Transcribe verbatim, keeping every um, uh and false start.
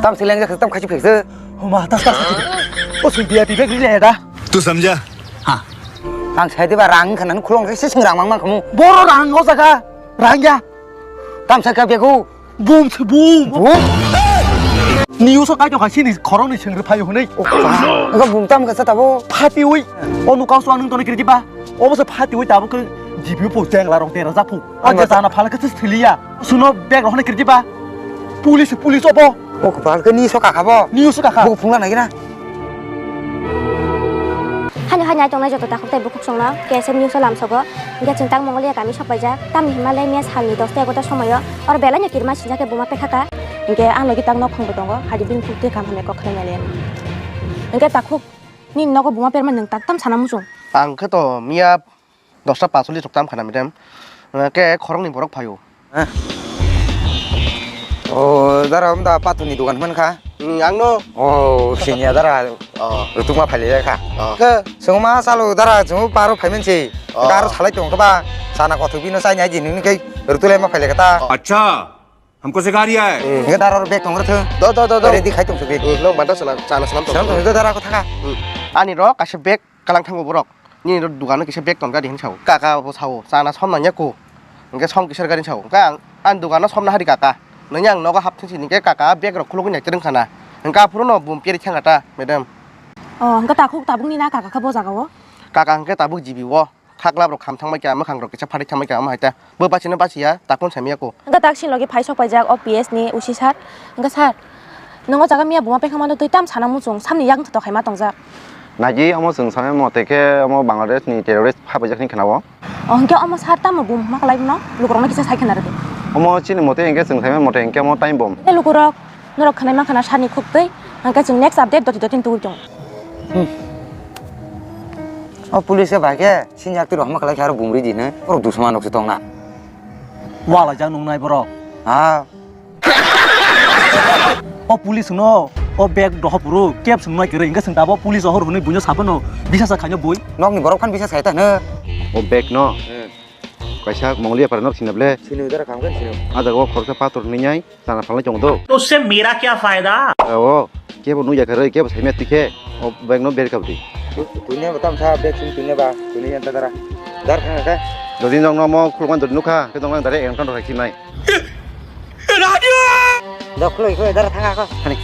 Tam seleng jak tam khachi phekse. Homa tas tas. O sui biya bibek rile da. Tu samjha? Ha. Ang sai de ba rang khanan khulong se sing rang mang mang khamu. Boro rang o jaga. Rang ya. Tam sai ka begu. Bum se bum. Bum? Ni uso kai to kha sini khorong ni sing rphai hunai. Ga bum tam ka sa tabo. Phati ui. O nu kau so anung to ni kriti ba. Obo se phati ui tabo ke jibi po jeng la rong tera japu. O je sana phala ke thiliya. Suno bag rohne kirti ba. Police, police obo. O kopal ke ni so kaka bo. Ni so kaka. Bo phungla nai na. Hani hani ai tongnai joto takhuk tai bukhuk songno K S F news o lamsogo. Hingke chwng tang Mongolia kami sok paijak. Tamni hima le miya salni dosta egarota somoyo. Or belai no kirma sinjak ke buma pekhaka. Hingke ang logi tang nok khungbo tongo. Hadi bini khuk twi kam hamya kok khlai maliya. Hingke takhuk ni nogo buma perma nwng tak tam sana muchung. Ang khe to miya dosta pasolis rok tam khana, madam. Ke khoroknwi borok phaio. Eh. O, dara, um, da, patuni dogan man kha? Hmm, ang no. O, sinya, dara. Oh. Rutuk ma phai le kha. Oh. Ke? Sung ma salo, dara, sung paro phai man si. Oh. Daro salai tong kha ba. Sana kothok bino sai nai jin ni kai. Rutule ma phai le kha ta. Acha. Hamko sikha riya hai. Hingke dara oro bag tong rwthwng. Do, do, do, do. Ready khai tong sukhi. Hmm, no, manta sana, sana sanam tong. Sanam tong, dara ko thaka. Hmm. Ani ro kaisa bag kalang thango borok. Nini ro dugano kisa bag tong gari hin sao. Kaka bo sao, sana som nangya ko. Hingke som kisar gari sao. Hingke ang, ang dugano som nahari kaka. Nangya ang nogo hap thingsi hingke kaka bag rok khulugwi nai tereng khana. Hingke aphuru no bum peri thangata, madam. Oh, hingke takhuk tabuk ni na kaka kha bo jaga o? Kaka hingke tabuk jibi o. Khaklap rok kham thangbai kha, mwkhang rok kisa pharik thangbai kha, omo hai ta. Bo bachino bachiya, takun samya ko. Hingke tak sin logi phai sok paijak, o P S ni usi sir. Hingke sir, nongo jaga miya buma pekha mano twi tam sana muchung, samni yak tok hai ma tongjak. Naji omo chwng sanai mote khe omo Bangladesh ni terrorist pha paijak ni khna o. O hingke omo sir tamo bum ma kalai no, lukurok no kisa sai khna rwdi. Omo chini mote hingke chwng sanai mote hingke omo time bomb. E lukurok, norok khna ma khna sani khuk twi, hingke chwng next update doti doti tugui tong. Hmm. O police ke bai khe, sini yak twi rok hama khlai khe aro bumri di hinwi, borok dusma nok se tong na. Wala jak nung nai borok. Ha. O police no, o bag doho puru, kep sung nai kiri, hingke sung tabo police ohor hwnwi buino sabono, bisa sa khaino bui. Nok ni borok phan bisa sai ta hwno. O bag no. Hmm. Kaisa Mongolia para nok sinable. Sini udara kam kan sini. A jaga o khoroksa pator ni nyai. Chana phalnai tongo do. To usse mera kya fayda? O, kebo nukya khe rwi, kebo saimya twi khe, o bag no ber kabdi. Tuine ba tamsa bag sini tuine ba, tuine yan ta dara. Dar khang khe. Dodi nokno mo khulukman dodi nukha, khe dong nang dare engton rok khimnai. Da khuloi khuloi dara thanga ko. Hani.